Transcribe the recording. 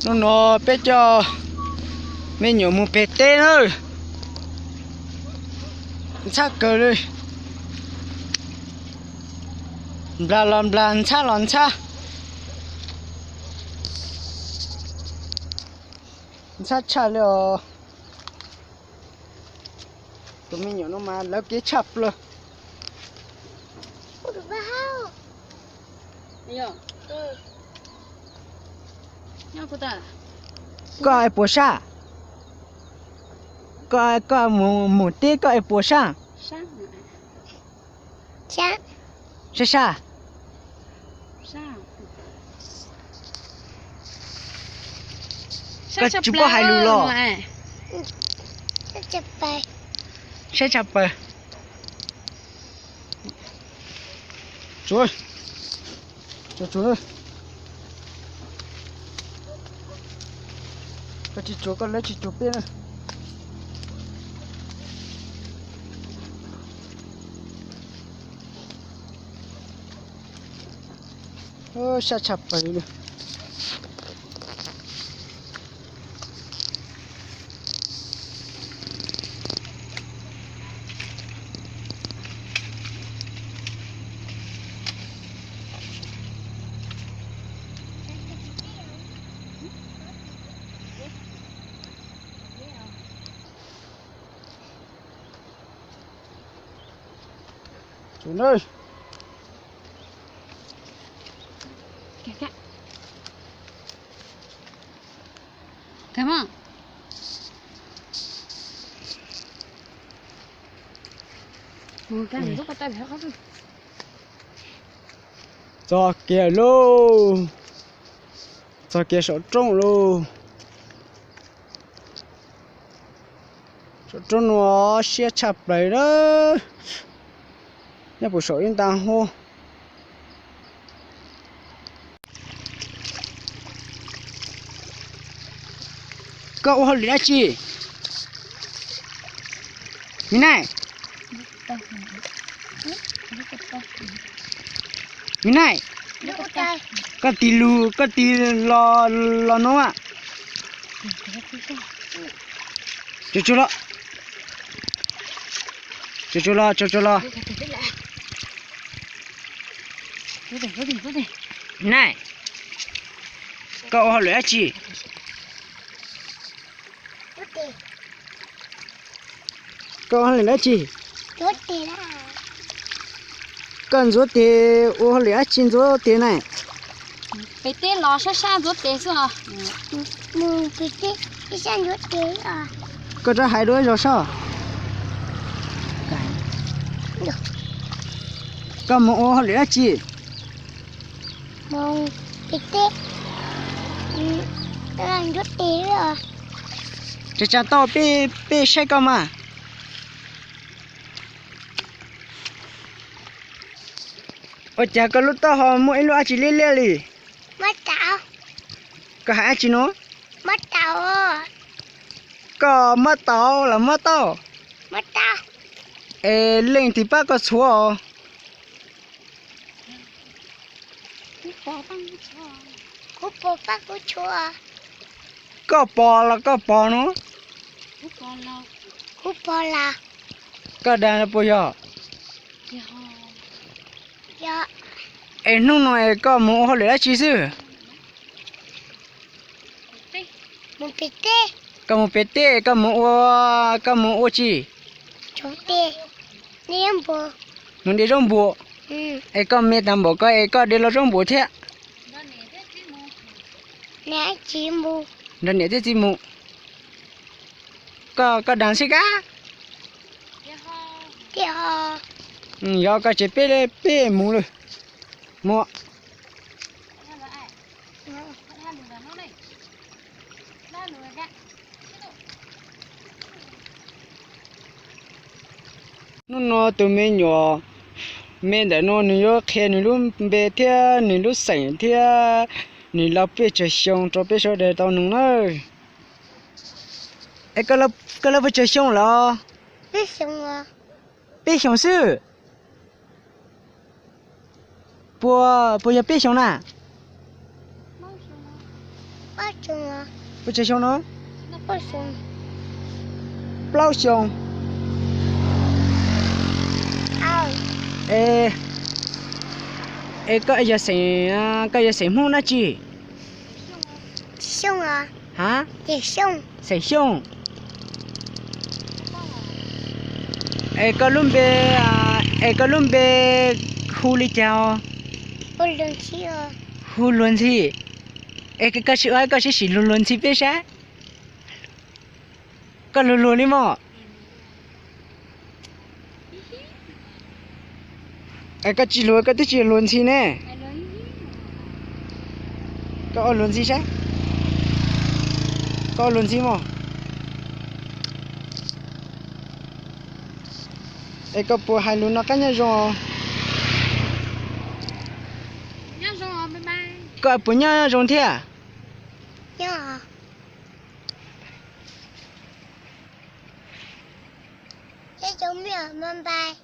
Hnub no peb coj me nyuam mus pem teb na. Ntxhab kawg li. Nplas los nplas, ntxhab los ntxhab. Ntxhab tshaj li os. Tus me nyuam no mas lawv kev tshaj plaws. Koj es puas sab? Koj, koj mus teb koj es puas sab? Sab sab. Koj tsis paub hais lus los? Sab tshaj plaws. Koj tsis tsuav koj lawv tsis tsuav peb na. Sab tshaj plaws li. Txog kiag lauj, txog kiag saum roob lauj. Saum roob no siab tshaj plaws na, nyob puag saum ib nta huab. Koj ua hauj lwm dab tsi? Me Naij, Me Naij, koj tig lug, koj tig los, los no a. Tsuag tsuag los, tsuag tsuag los, tsuag tsuag los. Me Naij, koj ua hauj lwm dab tsi? Koj ua hauj lwm dab tsi? Koj ntxuav tes, ua hauj lwm dab tsi ntxuav tes na? Pem teb los sab sab ntxuav tes xwb os. Koj rov hais dua zaug soj. Koj mus ua hauj lwm dab tsi? Tsa tsa tau peb saib koj mas. Ua cas koj lub taub hau muaj ib lub dab tsi liab liab li? Koj hais dab tsi no? Koj mob taub los mob taub? Es leej twg pab koj txhuav os? Koj pog los koj pog no? Koj dag puas yog? Es hnub no es koj mus ua hauj lwm dab tsi xwb? Koj mus pem teb, koj mus ua, koj mus ua tsi? Mus de zaub npua. Es koj me tag npaum ko es koj de los zaub npua thiab? Nrog niam thiab txiv mus. Koj, koj dag xwb kab. Yog koj ces peb, peb mus lawm. Mus. Hnub no tus me nyuam me ntawm no nws yuav qhia nws lub npe thiab nws lub xeem thiab nws lub pes tsawg xyoo rau peb sawv daws tau noog nawb. Es koj lub pes tsawg xyoo lawm? Peb xyoos xwb. Puas, puas yog peb xyoos na? Puas tsawg xyoo no? Plaub xyoo. Es koj yog xeem, koj yog xeem Hmoob dab tsi? Ha? Xeem Xyooj. Es koj lub npe, es koj lub npe hu li cas os? Hu Luag Ntxhi. Es koj sim ua koj sim sim luag luag ntxhi peb saib. Koj luag luag li mog. Es koj tsis luag koj twb tsis yog luag ntxhi ne. Koj ua luag ntxhi saib. Koj ua luag ntxhi mog. Es koj puas hais lus no qab nyob zoo? Koj puas nyob zoo thiab? Peb cov me nyuam npais.